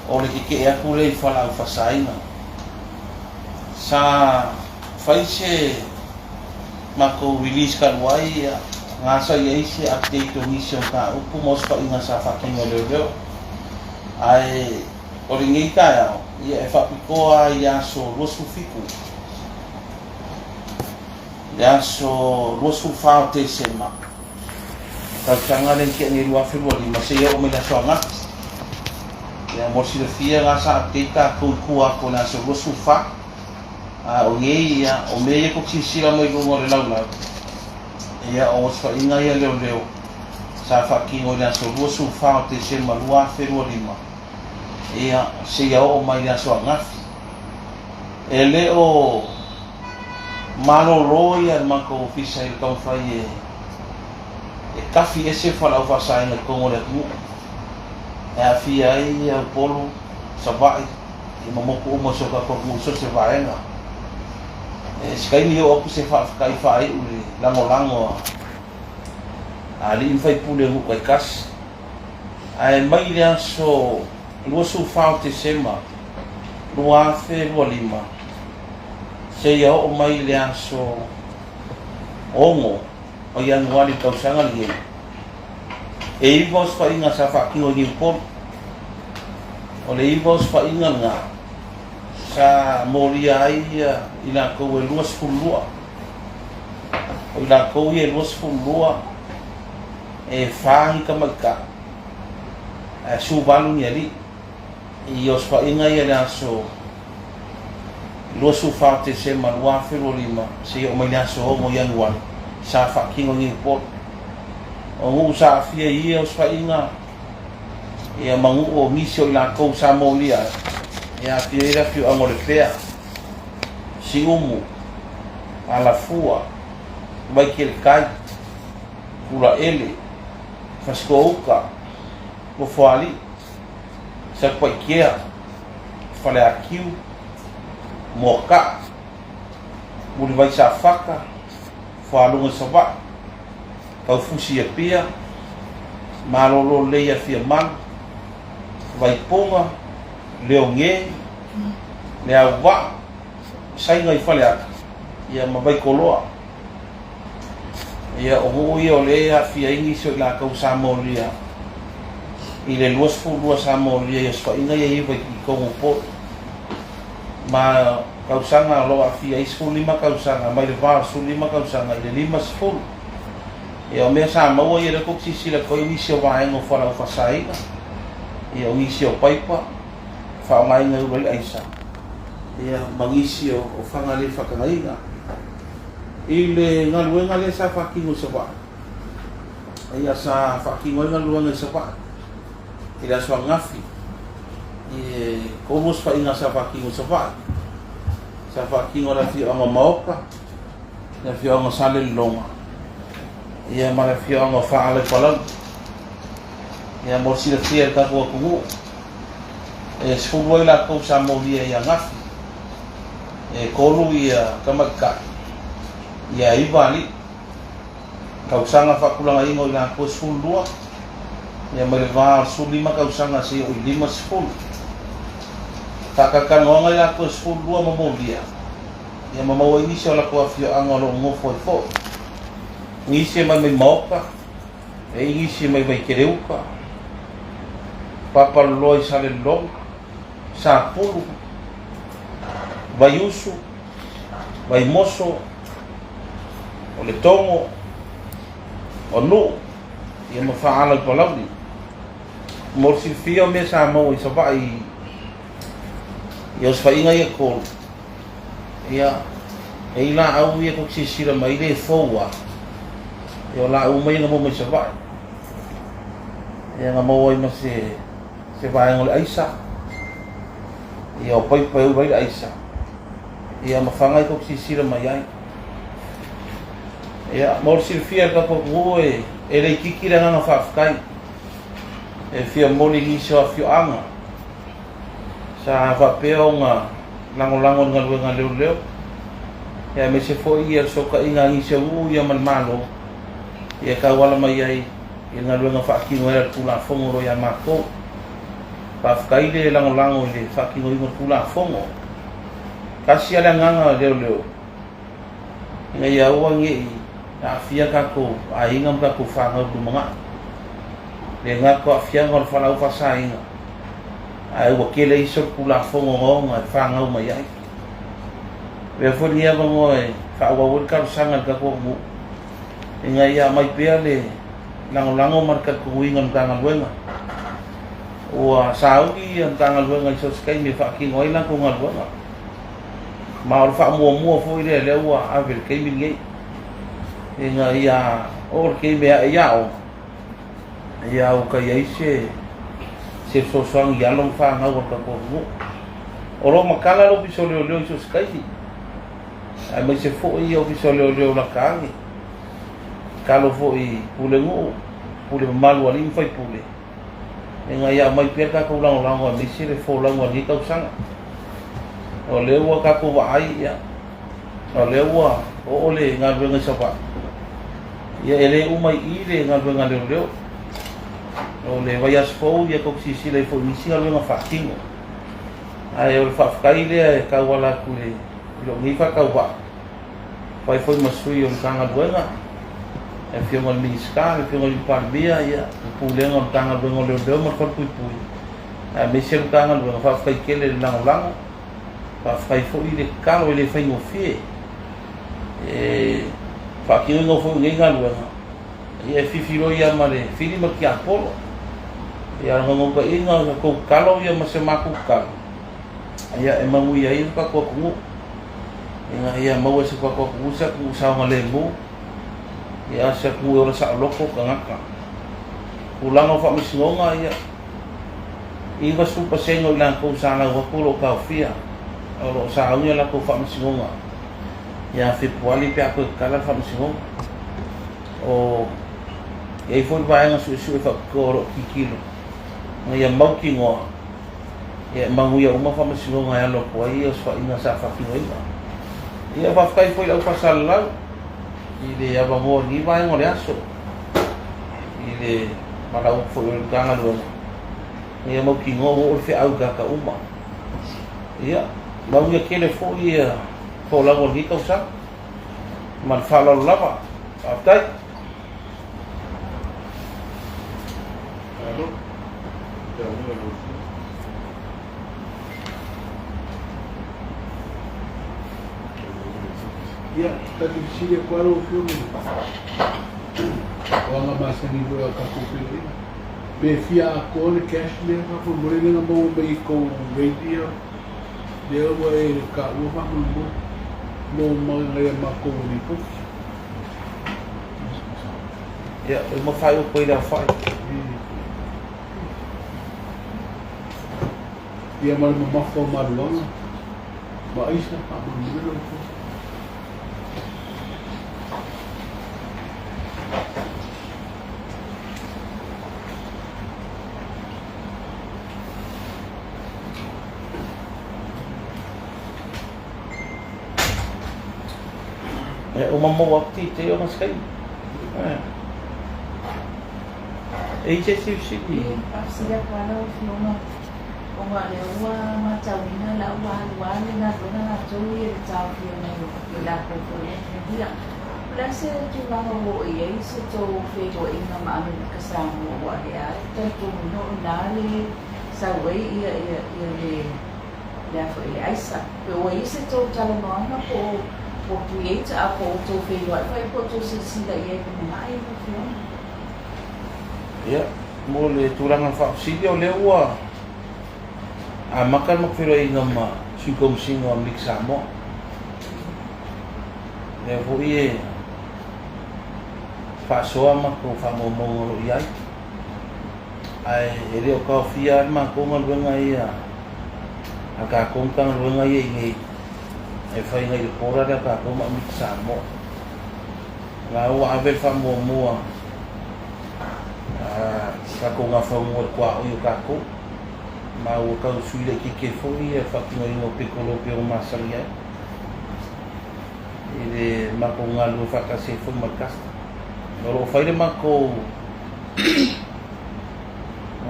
O le keke'e atu lea i fualaau faasaina. Sa fai se matou release talu ai, ia, gasa i ai se update o nisi o mataupu ma osofaiga sa faatino e leoleo. Ae o lenei taeao, ia, e faapitoa lava i le aso 27, le aso 24 o Tesema, tausaga lea na tea nei 2025 seia oo mai le aso ananafi. Ia, mo le silafia na sa update tatou i tua atu o le aso 24. A o nei ia, o mea ia tou te silasila mai luga o le laulau, ia o osofaiga ia leoleo sa faatino i le aso 24 o Tesema 2025, ia seia oo mai le aso ananafi. E le o malolo ia le matou ofisa i le taumafai e e tafi ese fualaau faasaina i totonu o le atunuu e aafia ai Upolu, Savaii ia ma motu uma o si o tatou atunuu i so o se vaega. E se taimi oo atu se faafetai faaiu i le lagolago a alii ma faipule o nuu taitasi. Ae mai le aso 24 o Tesema 2025 seia oo mai i le aso 6 o Ianuari i le tausaga lenei, e iva osofaiga sa faatino i Niupolu. O le iva osofaiga lena sa molia ai i latou e 22. O i latou ia e 22 e fa ni tamaitai ae 18 ni alii. I osofaiga ia i le aso 24 o Tesema 2025 seia oo mai le aso 6 Ianuari sa faatino i Newport. O nuu sa aafia i ia osofaiga ia ma nuu o nisi o i latou sa molia ai, e aafia ai le afioaga o Lepea, Siumu, Alafua, Vaikelekai, Tulaele, Fasitoouta, Nofoalii, Satupaitea, Faleatiu, Moakaa, Mulivai Safata, Fualuga i Savaii, Taufusi i Apia, Malolo Lelei i Afiamalu, Vaipoga, Leoge, Leauvaa, Saina i Faleata, ia ma Vaitoloa. Ia, o nuu ia o lea e aafia ai nisi o i latou sa molia i le 22 sa molia i osofaiga ia iva i totonu o Upolu. Ma tausaga o lo o aafia ai 15 tausaga, mai le va o le 15 tausaga i le 50. Ia, o mea sa maua ia lea tou te silasila atu ai o nisi o vaega o fualaau faasaina, ia o nisi o paipa faaaogaina e ulu ai le aisa, ia ma nisi o faga le faatagaina. I le galuega lea sa faatino i Savaii, ia sa faatino ai galuega i Savaii i le aso ananafi, i le tolu osofaiga sa faatino i Savaii. Sa faatino e le afioaga o Maoka, le afioaga o Salelologa, ia ma le afioaga o Faala i Palauli. Ia mo le silafia e le tatou atunuu, e 10 ai latou sa molia i Agafi, e tolu ia tamaitai, ia iva alii. Tausaga faatulagaina o i latou e 12, ia mai le va o le 15 tausaga seia oo i le 50. Faatalatalanoaga i latou e 12 ma molia, ia ma maua ai nisi o latou afioaga o lo o nonofo ai foi. Nisi e mai mai Maoka, e i nisi e mai Vaikeleuta, Papaloloa i Salelologa, Sapulu, Vaiusu, Vaimoso, o Letogo, o Nuu, ia ma Faaala i Palauli. Mo le silafia o mea sa maua i Savaii i osofaiga ia e tolu, ia, e i laau ia tou te silasila mai le fou lava, ia o laau uma ia na maua mai Savaii. Ia na maua ai ma se se vaega o le aisa, ia o paipa e ula ai le aisa, ia ma faga ai tou te silasila mai ai. Ia, mo le silafia e le tatou atunuu e, e le itiiti le agaga faafetai e fia momoli i nisi o afioaga sa faapea ona lagolago i le galuega a leoleo, ia aemaise foi ia le fesootaiga a nisi o nuu ia ma le Malo ia e tauala mai ai i le galuega faatino ai a le Tulafono o lo o ia matou. Faafetai le lagolago i le faatinoina o le Tulafono. Tasi lava le agaga o leoleo, ina ia aua ne i aafia tatou aiga ma tatou fanau i le lumanai. E le gata o aafiaga o le fualaau faasaina, ae ua tele isi o le Tulafono ogaoga e fanau mai ai. Avea foi lenei avanoa e faaauau ai le talosaga i le tatou atunuu, ina ia aumai pea le lagolago ma le talitonuina o le Matagaluega. Ua sauni ia Matagaluega i so o se taimi e faatino ai latou galuega. Ma o le faamuamua foi lea lea ua ave i le taimi lenei, ina ia oo le taimi e ae i aoga, ia ua tai ai se se fesoasoani i alo ma fanau a le tatou atunuu. O lo o matala le Ofisa o Leoleo i so o se taimi, aemaise foi ia Ofisa o Leoleo lata ane. Tatalo foi i pulenuu, pule mamalu a alii ma faipule, ina ia aumai pea le tatou lagolago aemaise le folauga o lenei tausaga. O lea ua tatou vaai, ia, o lea ua oo le galuega i Savaii. Ia, e le uma i i le galuega a leoleo. O le vaiaso fou, ia tou silasila ifo i nisi galuega faatino. Ae o le faafetai lea e tauala atu i lou nei faatauvaa, fai foi ma sui o le Matagaluega, le Afioga i le Minisita, le Afioga i le Palemia, ia, le Pulega o le Matagaluega o Leoleo ma le Falepuipui, aemaise le Matagaluega. Faafetai tele i le lagolago, faafetai foi i le tatalo, e le faigofie. E faatinoina foi o nei galuega, ia e fifiloi lava ma le fili ma le tiapolo. Ia, o le naunautaiga o le tou tatalo ia ma se matou tatalo, ia e manuia ai le tatou atunuu, ina ia maua e si o tatou atunuu se atunuu saogalemu, ia se atunuu e ola saoloto tagata. Tulaga o faamasinoga, ia, 90% o i latou sa lau atu o lo o taofia, o lo o sauni a latou faamasinoga ia Fepuari pe a toe tatala le faamasinoga. O i ai foi le vaega suesue faapitoa o lo o tilotilo ina ia mautinoa Ia e manuia uma faamasinoga e alo atu ai osofaiga sa faatinoina. Ia faafetai foi i le au faasalalau i le avanoa i lenei vaega o le aso i le valaau atu foi o le Matagaluega ia mautinoa ua oo le feau i tagata uma. Ia manuia tele foi ia folauga o lenei tausaga ma le faaaloalo lava. Faafetai. Ia, ta te fesili atu lava lau Afioga i o aga masani foi a tatou feiloaiga, pe fia atoa le cash lea faamolemole lea na maua mai i tou rate ia lea ua e taua faamolemole mo nai a matou lipoti. Ia, e uma faaiu atu ai le aofai. Ia ma le mamafa o maluaga ma aisa faamolemole lau Afioga. E uma maua atu te ona se taimi. E i se isi fesili? E faafesili atu lava lau Afioga, ona o lea ua matauina la ua alu lava le galuega latou ia i le taofia mai o i latou foi ia. O le a se tulaga ua oo i ai se tou feiloaiga ma Amerika Samoa aua o lea lava e talitonuina o i ina le sau ai ia ia le le a foi le aisa. Pe ua i ai se tou talanoaga po o po o creator a po o tou feiloai foi po o tou silasila i ai i lumanai lau Afioga? Ia, mo le tulaga faafesili, o lea ua amata le matou feiloaiga ma Sui Komesina o Amerika Samoa. Lea foi e faasoa matou faamaumauga o lo o i ai. Ae e le o taofia lava le matou galuega ia a tatou Matagaluega ia i inei e fai agai le border lea a tatou ma Amerika Samoa. O la ua ave le faamuamua a tatou gafaumua i le tuaoi o tatou ma ua tau sui laitiiti ai foi le faatinoina o petolo e pei ona masani ai i le matou galulue faatasi ai foi ma le custom. O lo o fai le matou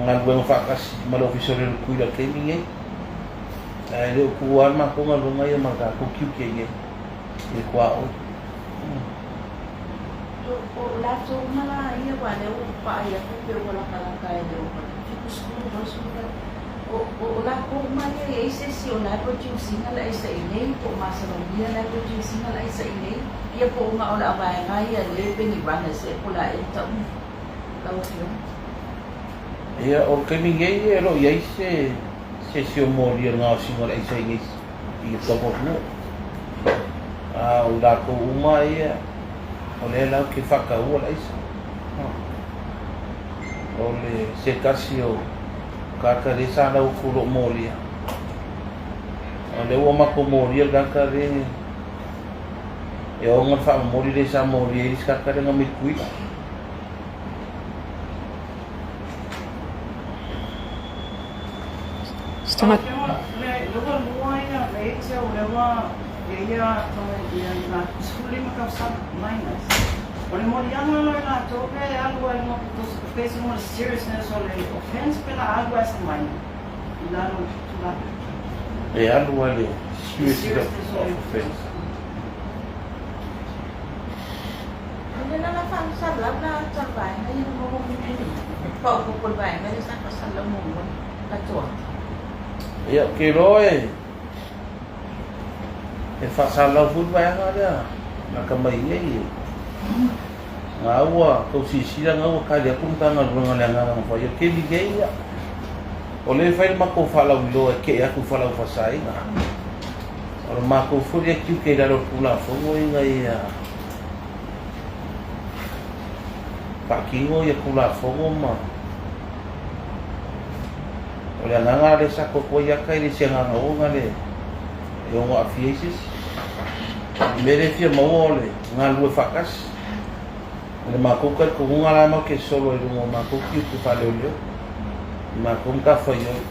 galuega faatasi ma le Ofisa o le Lukuila i le taimi lenei. Ae le o tuua lava le matou galuega ia ma le tatou tiute i i le tuaoi. O latou uma la ia aua lea ua vaai atu pei ua latalata i le ova 70, 80 o latou uma ia e i ai se isi o la e produce ina le aisa i inei po o masalomia la e produce ina le aisa i inei ia po o na o le auvaega ia lea e pei ni runners ea po o le a ea le tauga lau afioga. Ia o le taimi nei e le o i ai se se isi o molia i le gaosiga o le aisa i inei i totonu o atunuu. A o i latou uma ia o lea latou te faataua le aisa. O le se tasi o tagata lea sa lau atu o lo o molia. O lea ua matou molia le tagata lea e ona le faamomoli lea sa molia ai le isi tagata lea na mai Tutuila. E alu ai le seriousness of offence. Ia, ou te iloa e e faasalalau foi le vaega lea lata mai nei. Na ua tou silasila na ua tali atu le Matagaluega o le Agaga na fai. O le taimi nei, ia, o lea e fai le matou faalauiloa e tee atu i Falaufasaina. O le matou foi lea tiute i lalo o le Tulafono ina ia faatino ia Tulafono ma o le agaga lea sa tuu atu ai ata e le o se agaga ona le e ono aafia ai se isi. O le mea lea e fia maua o le galulue faatasi. O le matou talitonuga la matou te solo i luga o matou tiute faaleoleo i matou matafaioi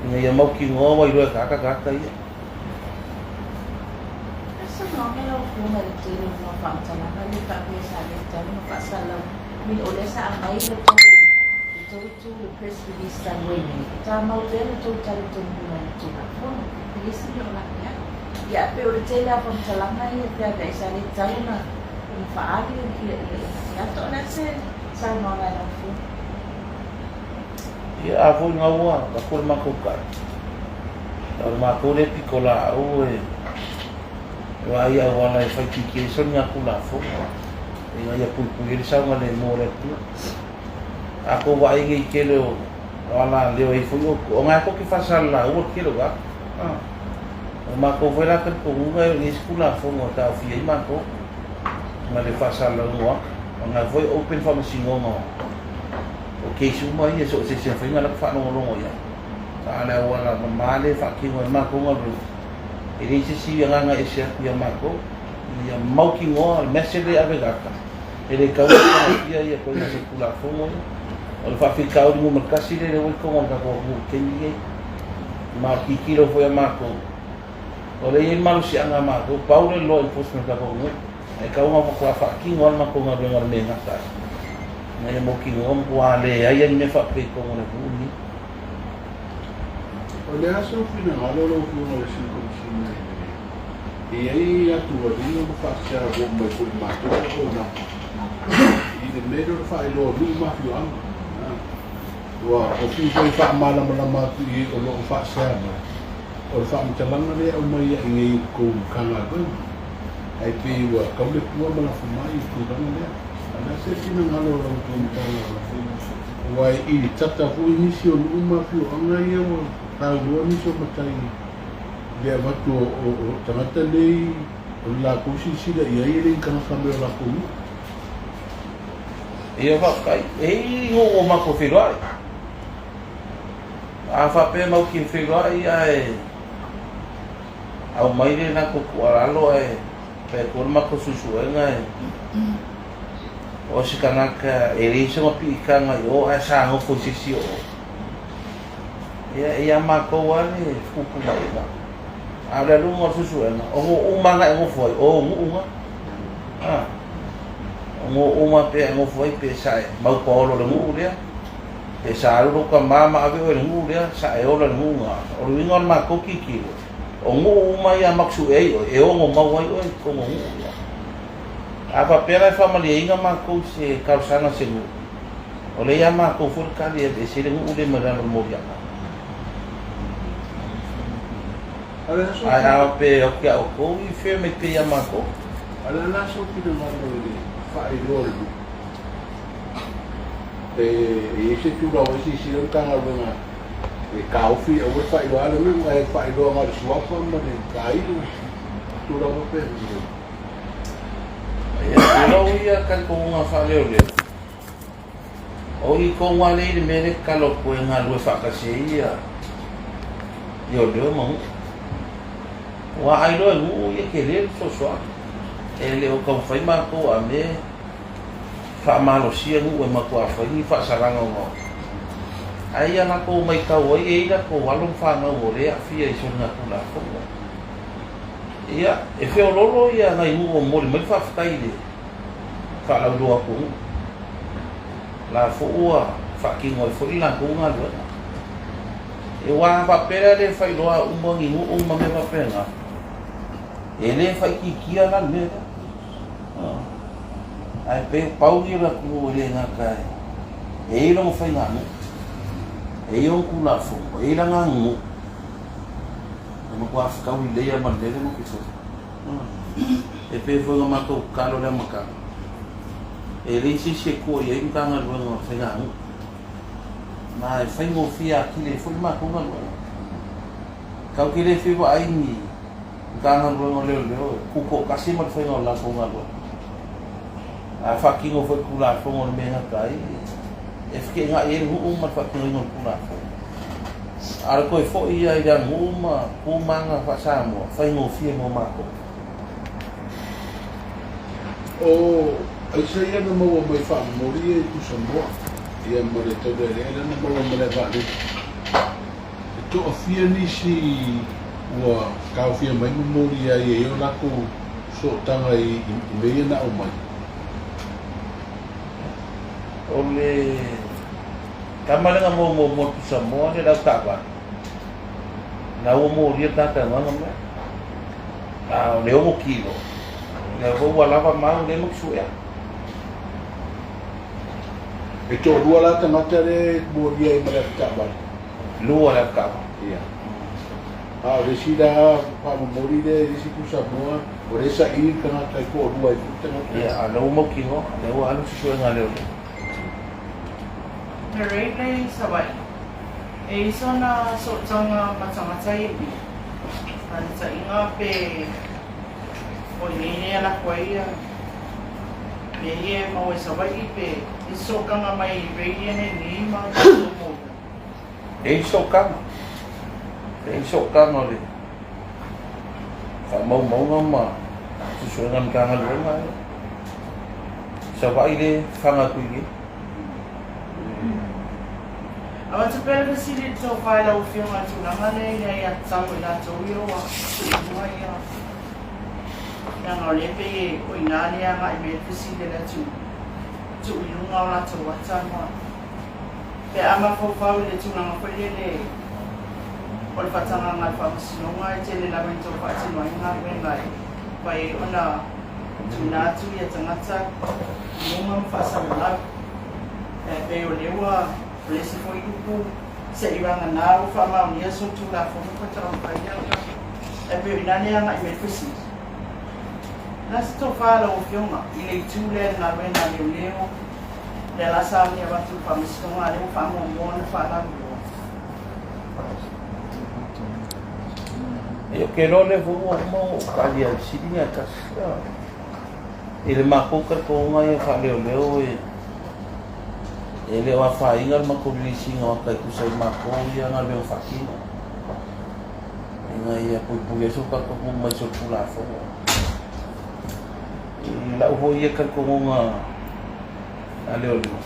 ina ia mautinoa ua iloa e tagata tagata ia. Ka saunoaga lau Afioga i le tele o mau faamatalaga lea faapea sa le tatau ona faasalalau I mean o lea sa aumai le tou le tou itu le press release talu ai nei e tamau pea le tou talitonuga i le Tulafono e leai se mea o lape ai. Ia ae pei o le tele lava o faamatalaga ia pe a sa le tatau ona ona faaali ia ia ia ata o le a se saunoaga i lau Afioga? Ia a foi na ua avatu le matou tai. O le matou lea pitolaau e vaai auala e fai titia ai soligatulafono ina ia puipui ai le saogalemu o le atunuu. A tou vaai nei i tele o alaleo e i ai foi outou, o na e tou te faasalalaua le tele o tagata. O matou foi la talitonuga e le o i ai se tulafono e taofia ai matou ma le faasalalauina o ata. O na foi e open faamasinoga o case uma ia, so o se isi faiga la e faalogologo i ai. A o le auala mama lea e faatino ai le matou galuega, e leai se isi agaga e ese atu ia matou, ina ia mautinoa le message lea e ave i gata, e le tatau ona taofia ia ituaiga solitulafono ia. O le faafitauli numera tasi lea ua i totonu o le tatou atunuu i le taimi lenei. Ma o le tilotilo foi a matou, o lea e i ai le malosiaga a matou, pau lea o le law enforcement o le tatou atunuu, ae tatau ona matua faatino lava le matou galuega o le mea e gata ai, ina ia mautinoa matua leai lava ni mea faapea i totonu o le atunuu lenei. O le a sou finagalo lau Afioga i le Sui Komesina i le E i ai atugaluga ma faasea ua oo mai foi i matou auaunaga i le mea lea o le faailoa o nuu ma afioaga. Ua fiu foi e faamalamalama atu i ai o lo o faasea mai, o le faamatalaga lea e aumai ai nei i le tou Matagaluega, ae pei ua tau le pua ma lafo mai i le tulaga lea. A o le a se finagalo o la outou Matagaluega? Aua e ilitata foi nisi o nuu ma afioaga ia ua saunoa nisi o matai le avatu o tagata nei o le latou silasila i ai e le i tagata mai o latou nuu. Ia faafetai. E i ai nuu o matou feiloai. A faapea matou te feiloai ae aumai le latou tuualalo ae fai atu le matou suesuega e o se tagata e leai sona piitaga i o ae sa nofo i se isi o o. Ia, e ia matou lava le fetuutuunaiga. A o le aluga o le suesuega, o nuu uma na e nofo ai, o nuu na. A, o nuu uma pe e nofo ai pe sa e maupaolo le nuu lea. Pe sa alu lou tama ma ave oe i le nuu lea, sa e ola i le nuu na. O le uiga o le matou tilotilo, o nuu uma ia matou sue ai oe, e ono mau ai oe i totonu o nuu ia. A faapea la e faamalieina matou i se talosaga a se nuu, o lea ia matou foi le tali e aveese ai le nuu lea mai lalo o le moliaga. Ae a faapea e oti ia outou, i fea mai pea ia matou. A o le a la sou finagalo i le faailoa o le nuu? E i ai se tulaga e silasila le Matagaluega e taofi aua le faailoa le nuu ae faailoa na o le suafa ma le aiga, tulaga faapena. Ia, o lou ia talitonuga faaleoleo, o i tonu lava lea i le mea lea e tatalo atu ai e galulue faatasi ai ia leoleo ma nuu. Aua a iloa e nuu ia tele le fesoasoani. E le o taumafai matou a mea faamalosia nuu e matua fai ni faasalaga ona ae ia latou maitau ai e i ai latou alo ma fanau o lea e aafia i soligatulafono. Ia, e feoloolo ia nai nuu o momoli mai le faafetai i le faalauiloa atu o nuu. La foi ua faatino ai foi le latou galuega. Aua a faapea la e le faailoa uma ni nuu ma mea faapena, e le faaitiitia la le mea lea. Ae pei pau ia o le atunuu e le gata e i ai lona faiganuu, e i ai ona Tulafono, e i ai lana aganuu. E matua fetau lelei lava ma le mea lea matou te faia. E pei foi ona matou tatalo i le amataga, e leai se isi e tua i ai le Matagaluega o Faiganuu, ma e faigofie atili ai foi le matou galuega. Tatou te le fia vaai ni Matagaluega o Leoleo e tutoatasi ma le faiga o le latou galuega. A faatino foi Tulafono o le mea e gata ai, e feteenai ai le nuu ma le faatinoina o le Tulafono. A o le toe foi ia i le aganuu ma tu ma aga faa-Samoa, faigofie mo matou. O aisa ia na maua mai faamomoli ia i Pusamoa ia ma le Taulealea lea na maua ma le Vaalele. E toafia nisi ua taofia mai ma moli ai e i ai o latou sootaga i mea ia na aumai. O le tama lea na maua muamua i Pusamoa lea le au taavale, na ua molia le tagata e gaga mai. A o le 6 kilo, lea foi ua lava mau lea ma suea. E toalua la tagata lea e molia ai ma le avetaavale? Lua le avetaavale. Ia. A o le isi la faamomoli lea i le isi pusamoa, o lea e saili le tagata e toalua ai foi tagata. Ia, a o lea ua mautinoa, lea ua alu suesuega a leoleo. He rei i Savaii. E i sona sootaga ma tagata i ui. Faanataiga pe o i nei lea lako ai ia mea ia e maua i Savaii pe i sootaga mai rei ia nei nei ma tatou molia. E i sootaga. E i sootaga o le faamaumauga ma suesuega a le Matagaluega ia. Savaii le fana atu i inei. Avatu pea le fesili i le tofa i lau Afioga i le tulaga lea i le aiatatau a i latou ia ua tuuina ia leaga o lea e pei e o i ina lea e agai mai ai le fesili a le atunuu, tuu i luga o latou ata ma pe a mafaufau i le tulaga foi lele o le faatagaga a le Faamasinoga e tele lava ina tau faatino ai galuega e mafai ai ona tuuina atu ia tagata i luga ma faasalalau. E pei o lea ua o le isi foi upu se i vagana ua faamaonia solitulafono faatoa mafai lea ona e pei o i ina lea e agai mai ai le fesili. O le a se tofa a lau Afioga i le itu lea i le galuega a leoleo, lea la sa agi avatu i le Faamasinoga a lea ua faamuamua ona faalauiloa? Ia, ou te iloa o lea foi ua uma ona ou tali i le fesili lea e tasi. I le matou talitonuga ia faaleoleo e e le o afaina le matou release ina o ata e tusa i matou ia galuega faatino ina ia puipui ai so tatou atunuu mai solitulafono. I lau foi ia talitonuga a leoleo,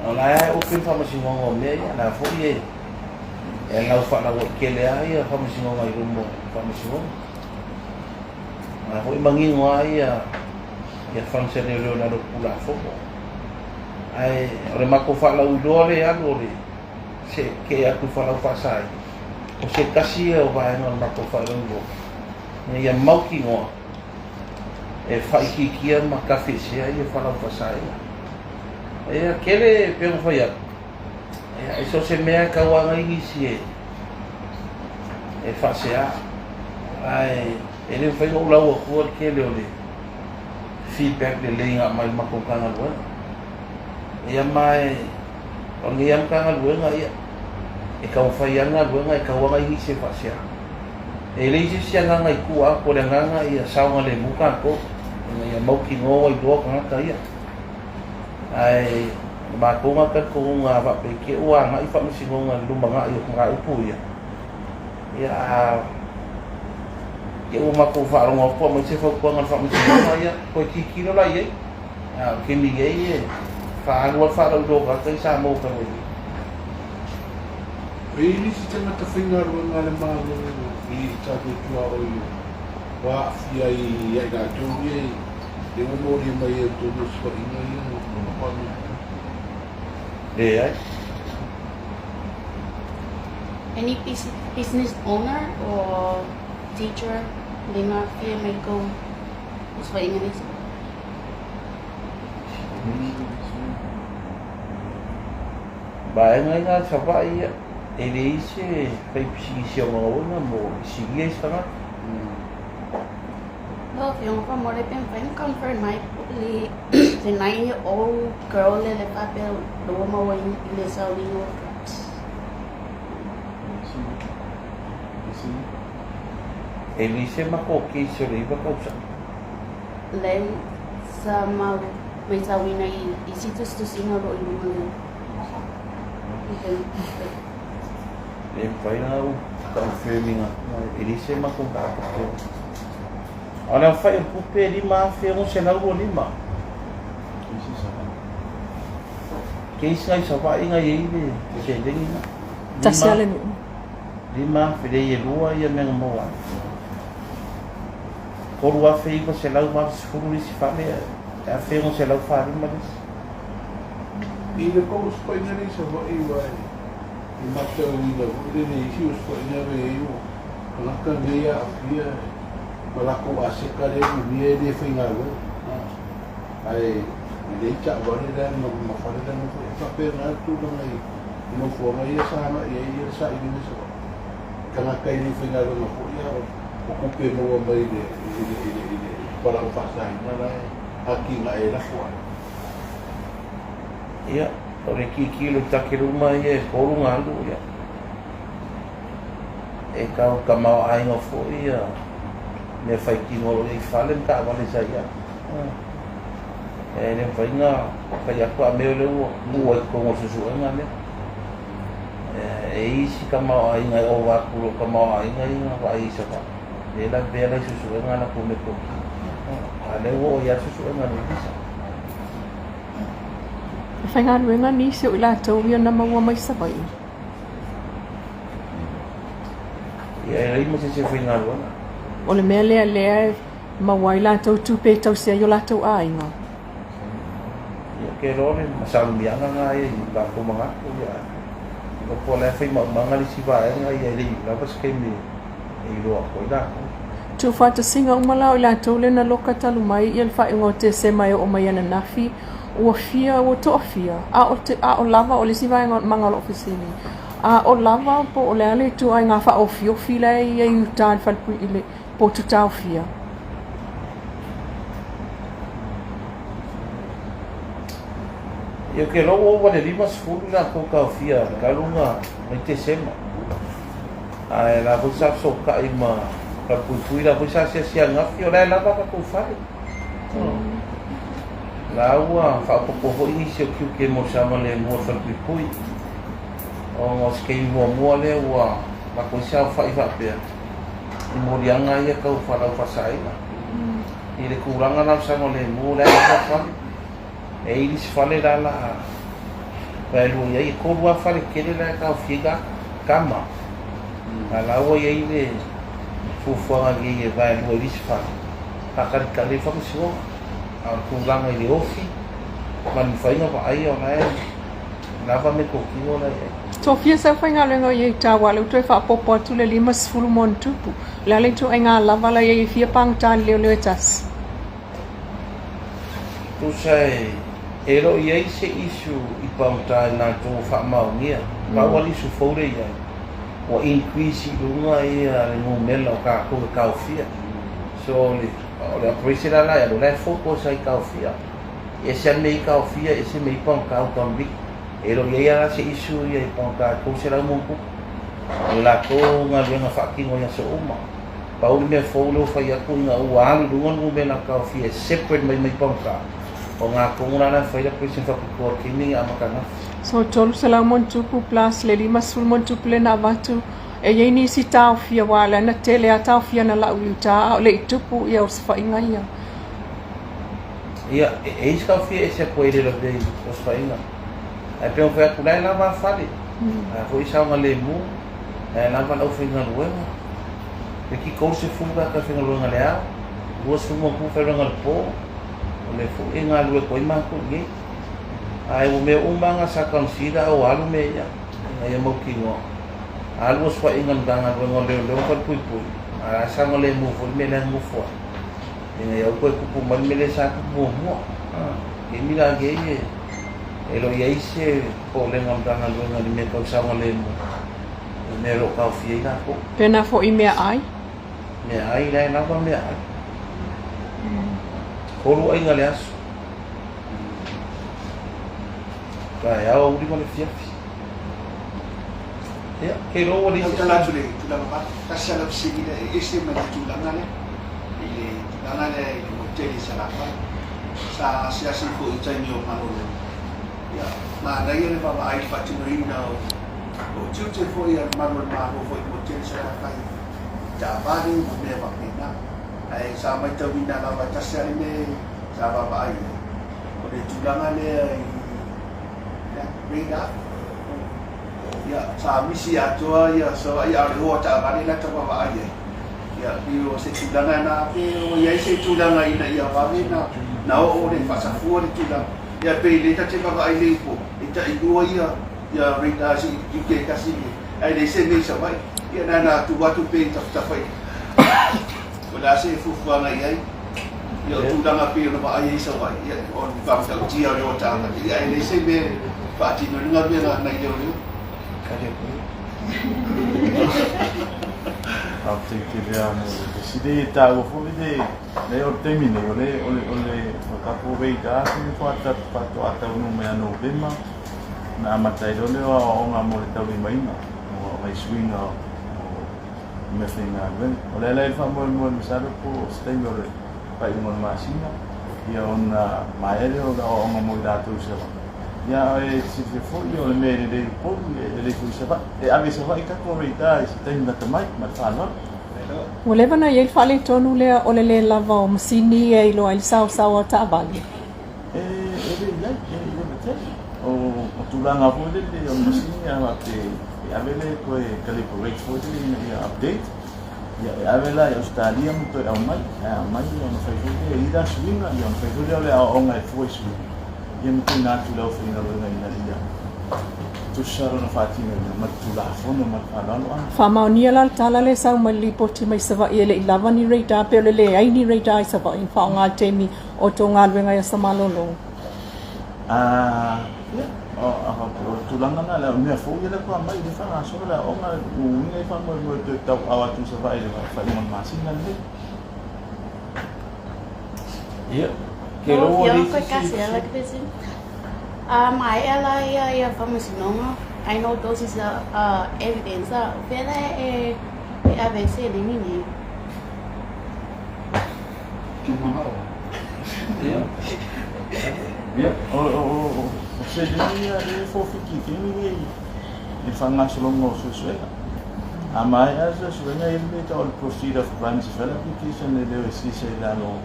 o la e open faamasinoga o mea ia, la foi e e lau faalauaitele lava ia faamasinoga i luma o faamasinoga. A foi manino lava ia ia funds a leoleo i lalo o le Tulafono. Ae o le matou faalauiloa lea e alu o le seetee atu i fualaau faasaina, o se tasi ia o vaega o le matou faalauiloa ina ia mautinoa e faaitiitia ma tafiesea ia fualaau faasaina. Ia tele e pei ona fai atu, ia e so o se mea e tauaga ai nisi e e faasea, ae e le mafai ona ou lau atua le tele o le feedback lelei na aumai i le matou Matagaluega. Ia ma e o lenei lava Matagaluega, ia, e taumafai lava le galuega e tau lava nai nisi e faasea. E leai se isi agaga i tua atu, o le agaga ia saogalemu tatou, ina ia mautinoa ua iloa tagata ia. Ae o le matou lena talitonuga a faapea i te i ua agai faamasinoga i le lumanai o mataupu ia, ia a te i ua matou faalogo atu aumai se fautuaga a le faamasinoga, ia toe tilotilo la i ai. A o le taimi nei e faaalu lava le faalauiloa o tagata i Samoa talu ai nei. E i ai nisi tagata faigaluega a le Malo i tatou tuaoi ua aafia ia i latou ia i lea ua molia mai ai totonu o osofaiga ia ma Leai. Any business owner or teacher le na aafia mai kou osofaiga nei? Vaega ina Savaii ia, e leai se faipisinisi aogaoga mo le silia i se tagata. Lau Afioga faamolemole pe mafai ona confirm mai le le 9 year old girl le le faapea ua maua i le sauniga o drugs. E leai se matou case o le 9 tausaga. Le sa mau matauina i isi tusitusiga o lo o i luga nei. E mafai ona ou confirm ina e leai se matou mataupu. A o le aofai o le tupe e $5,625. Case na i Savaii na i ai le seleni na. Tasi lava le nuu. 5,000 leai e lua ia mea na maua ai. 3,980 le isi fale, e 1,645 le isi. I le kou osofaiga lea i Savaii aua e matauina foi lele i isi osofaiga e i ai o tagata nei e aafia ma latou aseta lea e umia e le faigaluega ae leai taavale la ma fale la e nofo ai. E faapena le tulaga i nofoaga ia sa agai ai le sailiga i Savaii. Tagata e le faigaluega foi a o tupe e maua mai i le i le i le i le fualaau faasaina la e atinae e lafo ai. Ia, o le tilotilo i takeluma ia e tolu na alu, ia, e tau tamaoaiga foi ia mea faitino o lo o i ai i fale ma taavale sa i ai. E le mafai ona fai atu a mea o lea ua tuu ai i totonu o le suesuega lea. E i ai isi tamaoaiga e ova atu i lou tamaoaiga ia na vaai i Savaii. Lea la avea la i suesuega a latou metotia. A o lea ua oo i ai le suesuega a le Ofisa. E faigaluega nisi o i latou ia na maua mai Savaii. Ia, e leai ma se isi e faigaluega. O le mea lea lea e maua ai latou tupe e tausi ai o latou aiga. Ia, ou te iloa o le masalumiaga lena ia i latou manatu, ia, iloa po o le a fai maumaga le isi vaega, ia e le i lava se taimi e iloa atu ai latou. Tuufaatasiga uma la o i latou lea na loka talu mai ia le faaiuga o Tesema e oo mai ananafi, ua fia, ua toafia, a o te, a o lava, o le isi vaega maga o lou fesili, a o lava po o le a le ituaiga faaofiofi la e i ai i uta i le falepui, i le potu taofia. Ia, ou te iloa ua ova i le 50 i latou taofia talu ona mai Tesema. Ae la foi sa fesootai ma Falepuipui, la foi sa asiasi ananafi, o la e lava tatou fale. La ua faaopoopo foi nisi o tiute mo le saogalemu o le Falepuipui. Ona o se taimi muamua lea ua avatu ai se aofai faapea i moliaga ia tau fualaau faasaina. I le tulaga la o le saogalemu, o la e lava fale. E i ai isi fale la la vaelua i ai, e tolu lava fale tele la e taofia ai tagata, tama. A la ua i ai le fuafuaga lelei e vaelua i le isi fale, faatalitali ai le faamasinoga. A o le tulaga i le ofi, Ma le mafai ona vaaia o la e lava meatotino la e i ai. Toafia sau faigaluega o i ai i Tawa, lea ua toe faaopoopo atu le 50 ma ona tupu. O le a le ituaiga lava la i ai e fia pagota i le leoleo e tasi? Tusa e e le o i ai se issue i pagota i latou ua faamaonia. Pau lava le issue fou lea e i ai, ua increase i luga ia le numera o tatou e taofia. So o le o le operation la la e alu, o la e focus lava i taofia. E ese lava le mea i taofia, ese mea i pagota uta o le vili. E le o i ai lava la se issue ia i pagota e 300 ma ona tupu. O le latou galuega faatino i aso uma. Pau le mea fou lea ua fai atu ina ua alu i luga le numera taofia e separate mai mai pagota, o na tonu la la e fai le operation faapitoa i le taimi e amata ananafi. So 300 ma ona tupu plus le 50 ma ona tupu lea na avatu, e i ai nisi taofia aua o lea na tele lava taofia na lau i uta a o le i tupu ia osofaiga ia. Ia, e i ai se taofia e ese atu ai i le lavea i osofaiga. Ae pei ona fai atu, la e lava a fale, la e foi saogalemu. Ae lava le aufaigaluega. Toeitiiti 30 tagata faigaluega i le ao, 20 ma ona faigaluega i le po. O lea foi e galulue atu ai matou i inei. Ae ua mea uma lava na sa consider a ua alu mea ia ina ia mautinoa. Alu osofaiga a le Matagaluega o Leoleo ma Falepuipui, a o la e saogalemu foi le mea la e nonofo ai, ina ia aua toe tupu mai le mea lea sa tupu muamua. Taimi la nei e le o i ai se popolega o le Matagaluega i le mea tau saogalemu i mea o lo o taofia ai latou. Pena foi i meaai. Meaai, la e lava meaai. Tolu aiga i le aso. Taeao, aoauli ma le afiafi. Ia, ke iloa ua leai se. Tautala atu i le tulaga vave. Tasi lava lau fesili lea, e ese mai le tulaga lea, i le tulaga lea i le motele i Salafai. Sa asiasi foi i taimi o malolo. Ia, manaia le vaavaai i le faatinoina o o tiute foi a le malu o le Malo foi mo tele Salafai i taavale ma mea faapena. Ae sa matauina lava e tasi lava le mea sa vaavaai i ai, o le tulaga lea i le radar. Ia, sa misi atoa ia Savaii a o le o a taavale la ta vaavaai i ai. Ia, pei o se tulaga lena, pe o i ai se tulaga ina ia vave na oo le faasafua le tulaga. Ia pei lea ta te vaavaai nei po e tailua ia ia radar se i te tasi le ae leai se mea i Savaii. Ia na ona tuu atu pea i tafatafa i o le a se fuafuaga i ai. Ia o tulaga pei ona vaai ai i Savaii, ia o le faamataotia o le o taavale, ia ae leai se mea e faatino ai le galuega a nai leoleo. Faafetai tele lava mo le fesili. E taua foi le Leai, o le taimi nei, o le, o le, o le, o le tatou radar foi faatoa taunuu mai ia Novema, ona amata ai loa lea o aoaoga mo le taulimaina, o nai suiga o meafaigaluega. O le ala ai le faamoemoe masalo po o se taimi o le faaiuga o le masina, ia ona maea lea o le aoaoga mo i latou i Savaii. Ia, ae silafia foi, o le mea e lelei i Upolu, e lelei foi i Savaii. E ave i Savaii tatou radar i se taimi lata mai, ma le faaaloalo. Ua leva ona i ai le faaletonu lea o le lē lava o masini e iloa ai le saosaoa o taavale. E le i ai, e le i leva tele. O tulaga foi lele o le masini a faapea e ave lea e toe calibrate foi lele ina ia update, ia e ave la i Ausetalia ma toe aumai, ae a aumai ona fai foi lea e i ai la suiga, ia ona fai foi lea o le aoaoga e fua i suiga. Ia ma tuuina atu i le aufaigaluega ina ia tusa lona faatinoina ma le Tulafono ma le faaaloalo. A. Faamaonia la le tala lea e sau mai le lipoti mai Savaii e le i lava ni radar pe o le leai ni radar i Savaii na faaaoga i le taimi o tou galuega i aso malolo. A, ia, o, a faapea o le tulaga lena, le mea fou ia lea faatoa aumai, lea e faagasolo le aoaoga, o uiga ia faamoemoe e toe tauaao atu i Savaii i le faaiuga o le masina lenei. Ia, ke Lau Afioga koe kasi ala ke fesili. A maea la ia ia faamasinoga, I know those is a evidence a o fea la e e ave ai seleni nei? Ia. Ia, o o o seleni ia lea e forfeit i taimi nei i le faagasologa o suesuega. A maea le suesuega e i ai le mea e tau o le proceed of crimes application e le o e sisa i lalo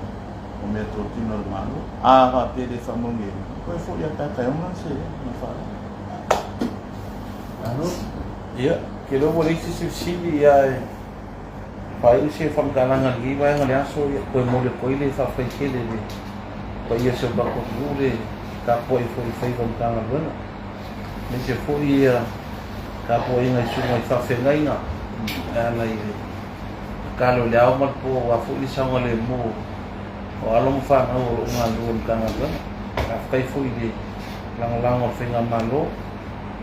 o mea totino a le Malo. A faapea e le faamanuiaina, toe foi ia Taitaiona le seleni ma le faaaloalo. Malo. Ia, ke iloa ua leai se isi fesili, ia e faaiu se faamatalaga i lenei vaega o le aso, ia toe momoli atu ai le faafetai tele i le paia o si o tatou atunuu le tapuai foi i faiva o Matagaluega, aemaise foi ia tapuaiga i susuga i faafeagaiga e ala i le tatalo i le ao ma le po aua foi le saogalemu o alo ma fanau o lo o galulue i le Matagaluega. Faafetai foi i le lagolago a le Faigamalo,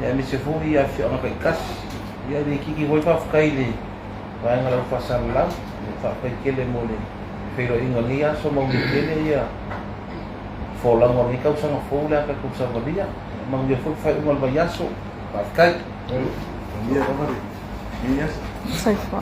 aemaise foi afioaga taitasi. Ia e le itiiti foi le faafetai i le vaega o le au faasalalau. Faafetai tele mo le feiloaiga o lenei aso, manuia tele ia folauga o lenei tausaga fou le a tatou savalia. Manuia foi le faaiuga o le vaiaso. Faafetai. Manuia lava lenei aso. Soifua.